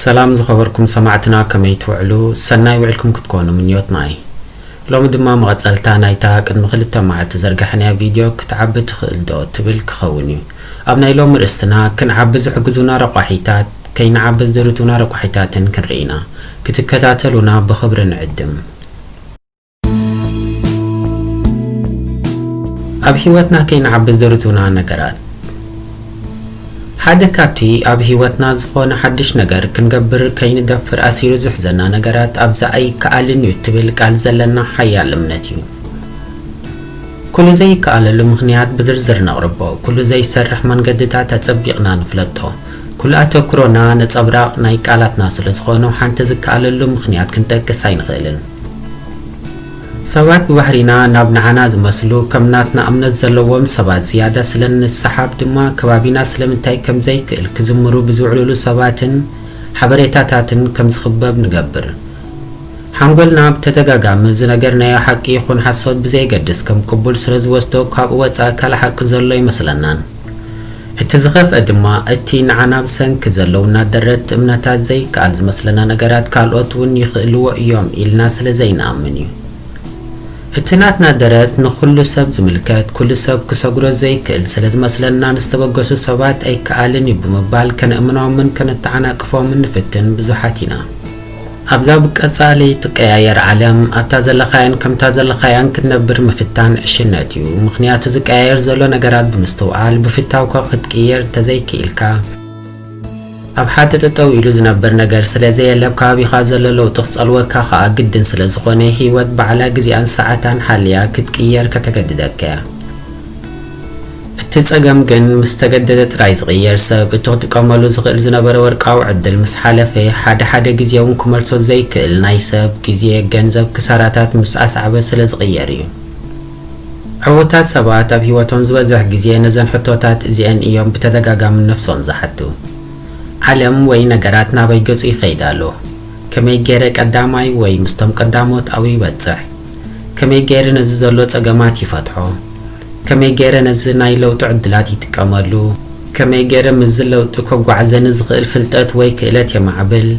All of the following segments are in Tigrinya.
ሰላም ዝኸበርኩም ሰማዕትና፣ ከመይ ትውዕሉ? ሰናይ ውዕልኩም ክትኮኑ ምንዮትና እዩ። ሎሚ ድማ መቐጸልታ ናይታ ቅድሚ ክልተ መዓልቲ ዘርጋሕናያ ቪድዮ፣ ክትዓቢ ትኽእል ዶ ትብል ክኸውን እዩ። ኣብ ናይ ሎሚ ርእስትና ክንዓቢ ዝሕግዙና ረቋሒታት፣ ከይንዓቢ ዝድርቱና ረቋሒታትን ክንርኢ ኢና። ክትከታተሉና ብኽብሪ ንዕድም። ኣብ ህይወትና ከይንዓቢ ዝድርቱና ነገራት። ሓደ ካብቲ ኣብ ህይወትና ዝኾነ ሓድሽ ነገር ክንገብር ከይንደፍር ኣሲሩ ዝሕዘና ነገራት ኣብዛ ኣይከኣልን እዩ እትብል ቃል ዘለና ሓያል እምነት እዩ። ኩሉ ዘይከኣለሉ ምኽንያት ብዝርዝር ነቕርቦ፣ ኩሉ ዘይሰርሕ መንገድታት ኣጸቢቕና ንፍለጦ። ኩሉ ኣተኩሮና ነጸብራቕ ናይ ቃላትና ስለ ዝኾኑ ሓንቲ ዝከኣለሉ ምኽንያት ክንጠቅስ ኣይንኽእልን። ሰባት ብባህሪና ናብ ንዓና ዝመስሉ ከም ናትና እምነት ዘለዎም ሰባት ዝያዳ ስለ እንሰሓብ ድማ ከባቢና ስለምንታይ ከም ዘይክእል ክዝምሩ ብዝውዕሉሉ ሰባትን ሓበሬታታትን ከም ዝኽበብ ንገብር። ሓንጎልና ብተደጋጋሚ ዝነገርናዮ ሓቂ ይኹን ሓሶት ብዘየገድስ ከም ቅቡል ስለ ዝወስዶ ካብኡ ወጻኢ ካልእ ሓቂ ዘሎ ኣይመስለናን። እቲ ዝኸፍአ ድማ፣ እቲ ንዓና ብሰንኪ ዘለዉና ደረትቲ እምነታት ዘይከኣል ዝመስለና ነገራት፣ ካልኦት እውን ይኽእልዎ እዮም ኢልና ስለ ዘይንኣምን እዩ። እቲ ናትና ደረት ንኹሉ ሰብ ዝምልከት፣ ኩሉ ሰብ ክሰግሮ ዘይክእል ስለ ዝመስለና፣ ንዝተበገሱ ሰባት ኣይከኣልን እዩ ብምባል ከነእምኖምን ከነተዓናቅፎምን ንፍትን ብዙሓት ኢና። ኣብዛ ብቀጻሊ ትቀያየር ዓለም፣ ኣብታ ዘለኻያን ከምታ ዘለኻያን ክትነብር ምፍታን ዕሽነት እዩ። ምኽንያቱ ዝቀያየር ዘሎ ነገራት ብምስትውዓል፣ ብፍታውካ ክትቅየር እንተዘይክኢልካ፣ ኣብ ሓደ ጠጠው ኢሉ ዝነብር ነገር ስለ ዘየለ፣ ኣብ ከባቢኻ ዘሎ ለውጢ ክጸልወካ ከኣ ግድን ስለ ዝኾነ፣ ህይወት ባዕላ ግዜኣን ሰዓታን ሓልያ ክትቅየር ከተገድደካ እያ። እቲ ጸገም ግን፣ ምስ ተገደደ ጥራይ ዝቕየር ሰብ፣ እቲ ክጥቀመሉ ዝኽእል ዝነበረ ወርቃዊ ዕድል ምስ ሓለፈ፣ ሓደ ሓደ ግዜ እውን ክመልሶ ዘይክእል ናይ ሰብ፣ ግዜ፣ ገንዘብ ክሳራታት ምስ ኣስዓበ ስለ ዝቕየር እዩ። ዕዉታት ሰባት ኣብ ህይወቶም ዝበዝሕ ግዜ ነዘን ሕቶታት እዚኤን እዮም ብተደጋጋሚ ነፍሶም ዝሓቱ። ዓለም ወይ ነገራት ናበይ ገጹ ይኸይድ ኣሎ? ከመይ ገይረ ቀዳማይ ወይ ምስቶም ቀዳሞት ኣብኡ ይበጽሕ? ከመይ ገይረ ነዚ ዘሎ ጸገማት ይፈትሖ? ከመይ ገይረ ነዚ ናይ ለውጢ ዕድላት ይጥቀመሉ? ከመይ ገይረ ምስዚ ለውጢ ከጓዕዘኒ ዝኽእል ፍልጠት ወይ ክእለት የማዕብል?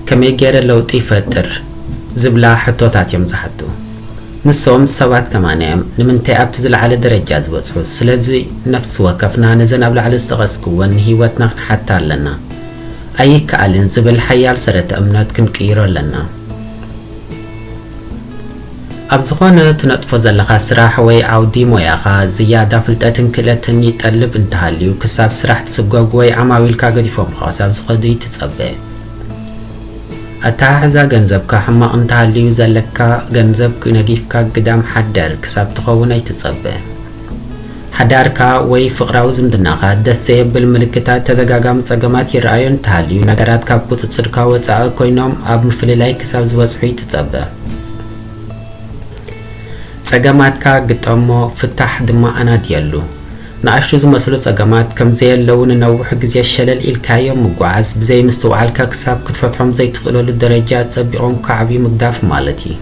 ከመይ ገይረ ለውጢ ይፈጥር? ዝብላ ሕቶታት እዮም ዝሓቱ። ንሶም ሰባት ከማና እዮም ንምንታይ ኣብቲ ዝለዓለ ደረጃ ዝበጽሑ። ስለዚ ነፍሲ ወከፍና ነዘን ኣብ ላዕሊ ዝጠቐስክወን ንህይወትና ክንሓታ ኣለና። ኣይከኣልን ዝብል ሓያል ሰረተ እምነት ክንቅይሮ ኣለና። ኣብ ዝኾነ ትነጥፎ ዘለኻ ስራሕ ወይ ዓውዲ ሞያኻ ዝያዳ ፍልጠትን ክእለትን ይጠልብ እንተሃልዩ፣ ክሳብ ስራሕ ትስጎግ ወይ ዓማዊልካ ገዲፎምኻ ክሳብ ዝኸዱ ይትጸበ። ኣተሓሕዛ ገንዘብካ ሕማቕ እንተሃልዩ፣ ዘለካ ገንዘብ ነጊፍካ ግዳም ሓዳር ክሳብ ትኸውን ኣይትጸበ። ሓዳርካ ወይ ፍቕራዊ ዝምድናኻ ደስ ዘየብል ምልክታት፣ ተደጋጋሚ ጸገማት ይረኣዩ እንተሃልዩ፣ ነገራት ካብ ቁጽጽርካ ወጻኢ ኮይኖም ኣብ ምፍልላይ ክሳብ ዝበጽሑ ይትጸበ። ጸገማትካ ግጠሞ፣ ፍታሕ ድማ ኣናድየሉ። ንኣሽቱ ዝመስሉ ጸገማት ከም ዘየለዉ ንነዊሕ ግዜ ሸለል ኢልካዮም ምጓዓዝ፣ ብዘይምስትውዓልካ ክሳብ ክትፈትሖም ዘይትኽእለሉ ደረጃ ጸቢቖም ክዓብዩ ምግዳፍ ማለት እዩ።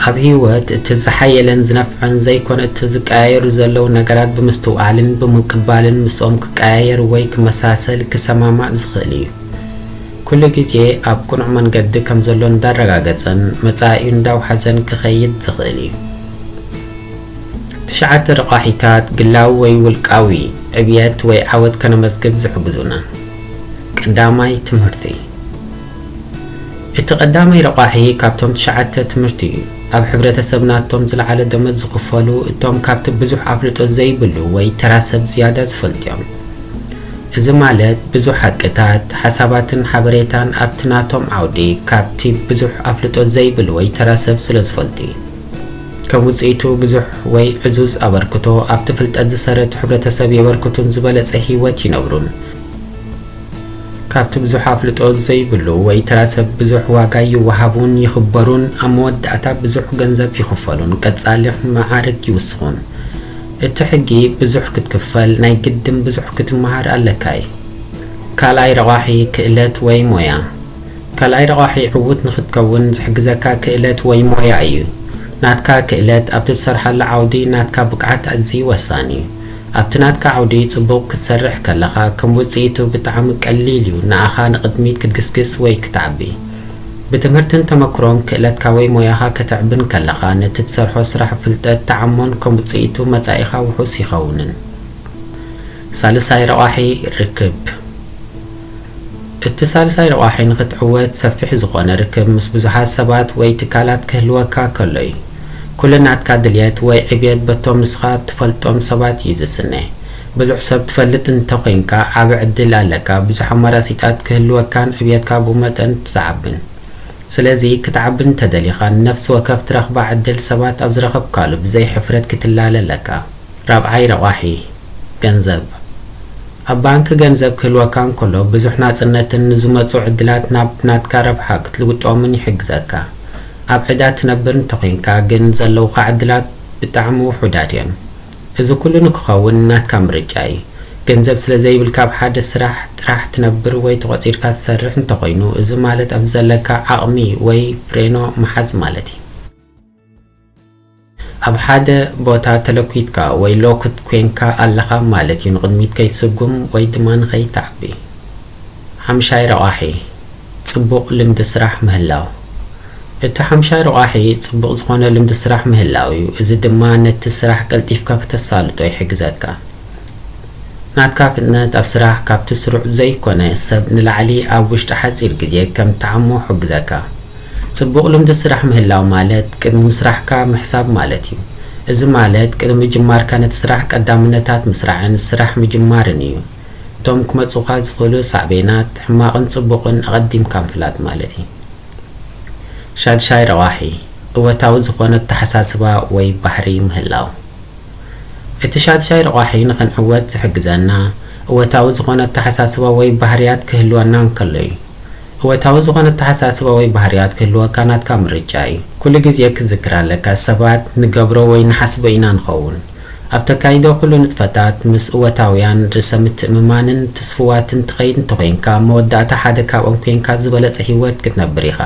ኣብ ህይወት እቲ ዝሓየለን ዝነፍዕን ዘይኮነ፣ እቲ ዝቀያየሩ ዘለዉ ነገራት ብምስትውዓልን ብምቅባልን ምስኦም ክቀያየር ወይ ክመሳሰል ክሰማማዕ ዝኽእል እዩ። ኩሉ ግዜ ኣብ ቅኑዕ መንገዲ ከም ዘሎ እንዳረጋገጸን መጻኢኡ እንዳውሓዘን ክኸይድ ዝኽእል እዩ። ትሽዓተ ረቋሒታት ግላዊ ወይ ውልቃዊ ዕብየት ወይ ዓወት ከነመዝግብ ዝሕግዙና። ቀዳማይ፣ ትምህርቲ። እቲ ቀዳማይ ረቋሒ ካብቶም ትሽዓተ ትምህርቲ እዩ። ኣብ ሕብረተሰብና እቶም ዝለዓለ ደሞዝ ዝኽፈሉ እቶም ካብቲ ብዙሕ ኣፍልጦ ዘይብሉ ወይ ተራ ሰብ ዝያዳ ዝፈልጡ እዮም። እዚ ማለት ብዙሕ ሓቅታት፣ ሓሳባትን ሓበሬታን ኣብቲ ናቶም ዓውዲ ካብቲ ብዙሕ ኣፍልጦ ዘይብሉ ወይ ተራ ሰብ ስለ ዝፈልጡ እዩ። ከም ውጽኢቱ ብዙሕ ወይ ዕዙዝ ኣበርክቶ ኣብቲ ፍልጠት ዝሰረቱ ሕብረተሰብ የበርክቱን ዝበለጸ ህይወት ይነብሩን። ካብቲ ብዙሕ ኣፍልጦ ዘይብሉ ወይ ተራ ሰብ ብዙሕ ዋጋ ይወሃቡን ይኽበሩን፣ ኣብ መወዳእታ ብዙሕ ገንዘብ ይኽፈሉን ቀጻሊ መዓርግ ይውስኹን። እቲ ሕጊ ብዙሕ ክትክፈል ናይ ግድን ብዙሕ ክትመሃር ኣለካ እዩ። ካልኣይ ረቋሒ ክእለት ወይ ሞያ። ካልኣይ ረቋሒ ዕዉት ንኽትከውን ዝሕግዘካ ክእለት ወይ ሞያ እዩ። ናትካ ክእለት ኣብቲ ትሰርሓሉ ዓውዲ ናትካ ብቕዓት ኣዝዩ ወሳኒ እዩ። ኣብቲ ናትካ ዓውዲ ጽቡቕ ክትሰርሕ ከለኻ፣ ከም ውጽኢቱ ብጣዕሚ ቀሊል እዩ ንኣኻ ንቕድሚት ክትግስግስ ወይ ክትዓቢ። ብትምህርትን ተመክሮን ክእለትካ ወይ ሞያኻ ከተዕብን ከለኻ፣ ነቲ ትሰርሖ ስራሕ ፍልጠት ትዓሞን ከም ውጽኢቱ መጻኢኻ ውሑስ ይኸውንን። ሳልሳይ ረቋሒ፣ ርክብ። እቲ ሳልሳይ ረቋሒ ንኽትዕወት ሰፊሕ ዝኾነ ርክብ ምስ ብዙሓት ሰባት ወይ ትካላት ክህልወካ ከሎ እዩ። ኩሉ ናትካ ድልየት ወይ ዕብየት በቶም ንስኻ ትፈልጦም ሰባት እዩ ዝስነ። ብዙሕ ሰብ ትፈልጥ እንተኾይንካ ዓቢ ዕድል ኣለካ፣ ብዙሕ ኣማራጺታት ክህልወካን ዕብየትካ ብኡ መጠን ትዓብን። ስለዚ ክትዓቢ እንተደሊኻ ንነፍሲ ወከፍ ትረኽባ ዕድል ሰባት ኣብ ዝረኸብካሉ ብዘይ ሕፍረት ክትላለ ኣለካ። ራብዓይ ረቋሒ፣ ገንዘብ። ኣብ ባንክ ገንዘብ ክህልወካ እንከሎ ብዙሕ ናጽነትን ንዝመጹ ዕድላት ናብ ናትካ ረብሓ ክትልውጦምን ይሕግዘካ። ኣብ ዕዳ ትነብር እንተኾይንካ ግን ዘለውኻ ዕድላት ብጣዕሚ ውሑዳት እዮም። እዚ ኩሉ ንክኸውን ናትካ ምርጫ እዩ። ገንዘብ ስለ ዘይብልካ ኣብ ሓደ ስራሕ ጥራሕ ትነብር ወይ ተቖጺርካ ትሰርሕ እንተኾይኑ፣ እዚ ማለት ኣብዚ ዘለካ ዓቕሚ ወይ ፍሬኖ ምሓዝ ማለት እዩ። ኣብ ሓደ ቦታ ተለኲትካ ወይ ሎክድ ኮይንካ ኣለኻ ማለት እዩ፣ ንቕድሚት ከይትስጉም ወይ ድማ ንኸይትዓቢ። ሓምሻይ ረቋሒ፣ ጽቡቕ ልምዲ ስራሕ ምህላው። እቲ ሓምሻይ ረቋሒ ጽቡቕ ዝኾነ ልምዲ ስራሕ ምህላው እዩ። እዚ ድማ ነቲ ስራሕ ቀልጢፍካ ከተሳልጦ ይሕግዘካ። ናትካ ፍጥነት ኣብ ስራሕ ካብቲ ስሩዕ ዘይኮነ ሰብ ንላዕሊ ኣብ ውሽጢ ሓጺር ግዜ ከም ትዓሞ ይሕግዘካ። ጽቡቕ ልምዲ ስራሕ ምህላው ማለት ቅድሚ ምስራሕካ ምሕሳብ ማለት እዩ። እዚ ማለት ቅድሚ ምጅማርካ ነቲ ስራሕ ቀዳምነታት ምስራዕን ስራሕ ምጅማርን እዩ። እቶም ክመጹኻ ዝኽእሉ ሳዕቤናት ሕማቕን ጽቡቕን ኣቐዲምካ ምፍላጥ ማለት እዩ። ሻድሻይ ረቋሒ፣ እወታዊ ዝኾነ ኣተሓሳስባ ወይ ባህሪ ምህላው። እቲ ሻድሻይ ረቋሒ ንኽንዕወት ዝሕግዘና እወታዊ ዝኾነ ኣተሓሳስባ ወይ ባህርያት ክህልወና እንከሎ እዩ። እወታዊ ዝኾነ ኣተሓሳስባ ወይ ባህርያት ክህልወካ ናትካ ምርጫ እዩ። ኩሉ ግዜ ክትዝክር ኣለካ፣ ሰባት ንገብሮ ወይ ንሓስቦ ኢና ንኸውን። ኣብ ተካይዶ ኩሉ ንጥፈታት ምስ እወታውያን ርእሰ ምትእምማንን ትስፍዋትን ትኸይድ እንተኾይንካ፣ መወዳእታ ሓደ ካብኦም ኮይንካ ዝበለጸ ህይወት ክትነብር ኢኻ።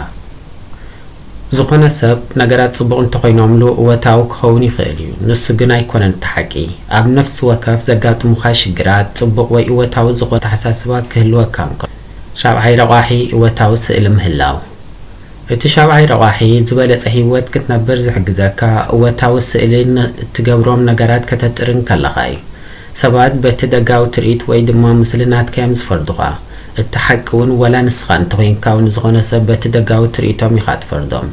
ዝኾነ ሰብ ነገራት ጽቡቕ እንተኾይኖምሉ እወታዊ ክኸውን ይኽእል እዩ። ንሱ ግን ኣይኮነን እቲ ሓቂ። ኣብ ነፍሲ ወከፍ ዘጋጥሙኻ ሽግራት ጽቡቕ ወይ እወታዊ ዝኾነ ኣተሓሳስባ ክህልወካ እንከሎ። ሻብዓይ ረቋሒ፣ እወታዊ ስእሊ ምህላው። እቲ ሻብዓይ ረቋሒ ዝበለጸ ህይወት ክትነብር ዝሕግዘካ እወታዊ ስእሊ ንእትገብሮም ነገራት ከተጥሪ እንከለኻ እዩ። ሰባት በቲ ደጋዊ ትርኢት ወይ ድማ ምስሊ ናትካ እዮም ዝፈርዱኻ። እቲ ሓቂ እውን ዋላ ንስኻ እንተኾይንካ እውን ዝኾነ ሰብ በቲ ደጋዊ ትርኢቶም ኢኻ ትፈርዶም።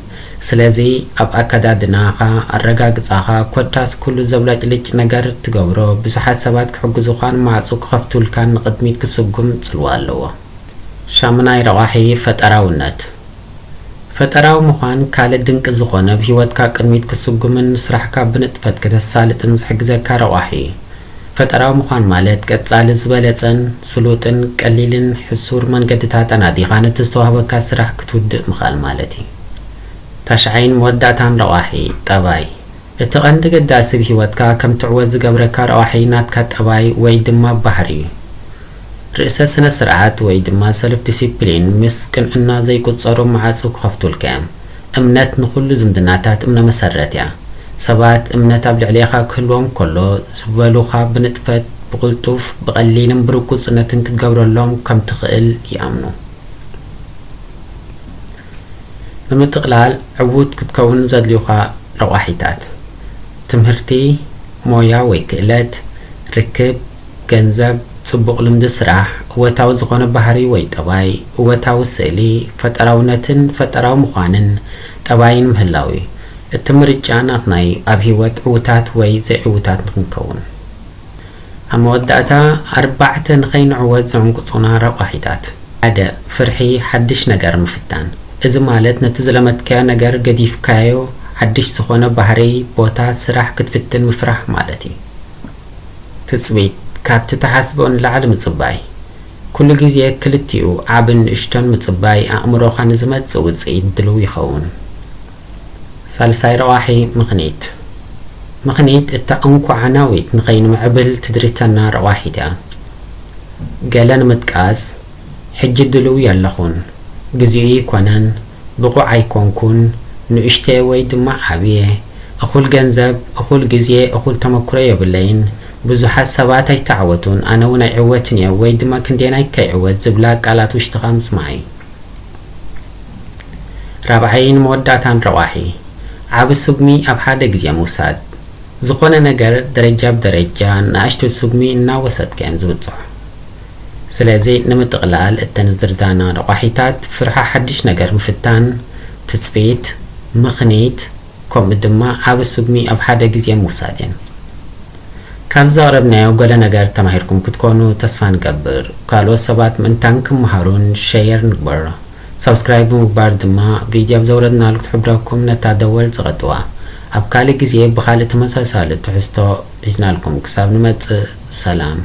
ስለዚ ኣብ ኣከዳድናኻ፣ ኣረጋግጻኻ፣ ኮታስ ኩሉ ዘብለጭልጭ ነገር ትገብሮ ብዙሓት ሰባት ክሕግዙኻን ማዕጾ ክኸፍቱልካን ንቕድሚት ክስጉም ጽልዋ ኣለዎ። ሻምናይ ረቋሒ ፈጠራውነት። ፈጠራዊ ምዃን ካልእ ድንቂ ዝኾነ ብህይወትካ ቅድሚት ክስጉምን ንስራሕካ ብንጥፈት ከተሳልጥን ዝሕግዘካ ረቋሒ እዩ። ፈጠራዊ ምዃን ማለት ቀጻሊ ዝበለጸን ስሉጥን ቀሊልን ሕሱር መንገድታት ኣናዲኻ ነቲ ዝተዋህበካ ስራሕ ክትውድእ ምኽኣል ማለት እዩ። ታሽዓይን መወዳእታን ረቋሒ፣ ጠባይ። እቲ ቀንዲ ገዳሲ ብህይወትካ ከም ትዕወት ዝገብረካ ረቋሒ ናትካ ጠባይ ወይ ድማ ባህሪ እዩ። ርእሰ ስነ ስርዓት ወይ ድማ ሰልፍ ዲሲፕሊን ምስ ቅንዕና ዘይቁጸሩ መዓጹ ክኸፍቱልካ እዮም። እምነት ንኹሉ ዝምድናታት እምነ መሰረት እያ። ሰባት እምነት ኣብ ልዕሌኻ ክህልዎም ከሎ ዝበሉኻ ብንጥፈት፣ ብቕልጡፍ፣ ብቐሊልን ብርጉጽነትን ክትገብረሎም ከም ትኽእል ይኣምኑ። ንምጥቕላል፣ ዕዉት ክትከውን ዘድልዩኻ ረቋሒታት፣ ትምህርቲ፣ ሞያ ወይ ክእለት፣ ርክብ፣ ገንዘብ፣ ጽቡቕ ልምዲ ስራሕ፣ እወታዊ ዝኾነ ባህሪ ወይ ጠባይ፣ እወታዊ ስእሊ፣ ፈጠራውነትን ፈጠራዊ ምዃንን ጠባይን ምህላው እዩ። እቲ ምርጫ ናትና እዩ፣ ኣብ ህይወት ዕዉታት ወይ ዘይዕዉታት ንኽንከውን። ኣብ መወዳእታ፣ ኣርባዕተ ንኸይንዕወት ዝዕንቁጹና ረቋሒታት። ሓደ፣ ፍርሒ ሓድሽ ነገር ምፍታን። እዚ ማለት ነቲ ዝለመድካዮ ነገር ገዲፍካዮ ሓድሽ ዝኾነ ባህሪ፣ ቦታ፣ ስራሕ ክትፍትን ምፍራሕ ማለት እዩ። ትጽቢት፣ ካብቲ ትሓስቦ ንላዕሊ ምጽባይ። ኩሉ ግዜ ክልቲኡ ዓብን ንእሽቶን ምጽባይ ኣእምሮኻ ንዝመጽእ ውጽኢት ድልው ይኸውን። ሳልሳይ ረቋሒ ምኽኒት። ምኽኒት እታ እንኮ ዓናዊት ንኸይንምዕብል ትድርተና ረቋሒት እያ። ገለ ንምጥቃስ፣ ሕጂ ድልው የለኹን፣ ግዚኡ ይኮነን፣ ብቑዕ ኣይኮንኩን፣ ንእሽተየ ወይ ድማ ዓብየ፣ እኹል ገንዘብ፣ እኹል ግዜ፣ እኹል ተመክሮ የብለይን፣ ብዙሓት ሰባት ኣይተዓወቱን፣ ኣነ እውን ኣይዕወትን እየ፣ ወይ ድማ ክንደየናይ ከይዕወት ዝብላ ቃላት ውሽጥኻ ምስማዕ እዩ። ራብዓይን መወዳእታን ረቋሒ፣ ዓቢ ስጉሚ ኣብ ሓደ ግዜ ምውሳድ። ዝኾነ ነገር ደረጃ ብደረጃ ንኣሽቱ ስጉሚ እናወሰድካ እዮም ዝብጽሑ። ስለዚ ንምጥቕላል፣ እተን ዝድርዳና ረቋሒታት፣ ፍርሒ ሓድሽ ነገር ምፍታን፣ ትጽቢት፣ ምኽኒት፣ ከምኡ ድማ ዓቢ ስጉሚ ኣብ ሓደ ግዜ ምውሳድ እየን። ካብ ዘቕረብናዮ ገለ ነገር ተማሂርኩም ክትኮኑ ተስፋ ንገብር። ካልኦት ሰባት ምእንታን ክመሃሩን ሸየር ንግበር። ሳብስክራይብ ብምግባር ድማ ቪድዮ ኣብ ዘውረድናሉ ክትሕብረኩም ነታ ደወል ጽቐጥዋ። ኣብ ካልእ ግዜ ብኻልእ ተመሳሳሊ ትሕዝቶ ሒዝናልኩም ክሳብ ንመጽእ ሰላም።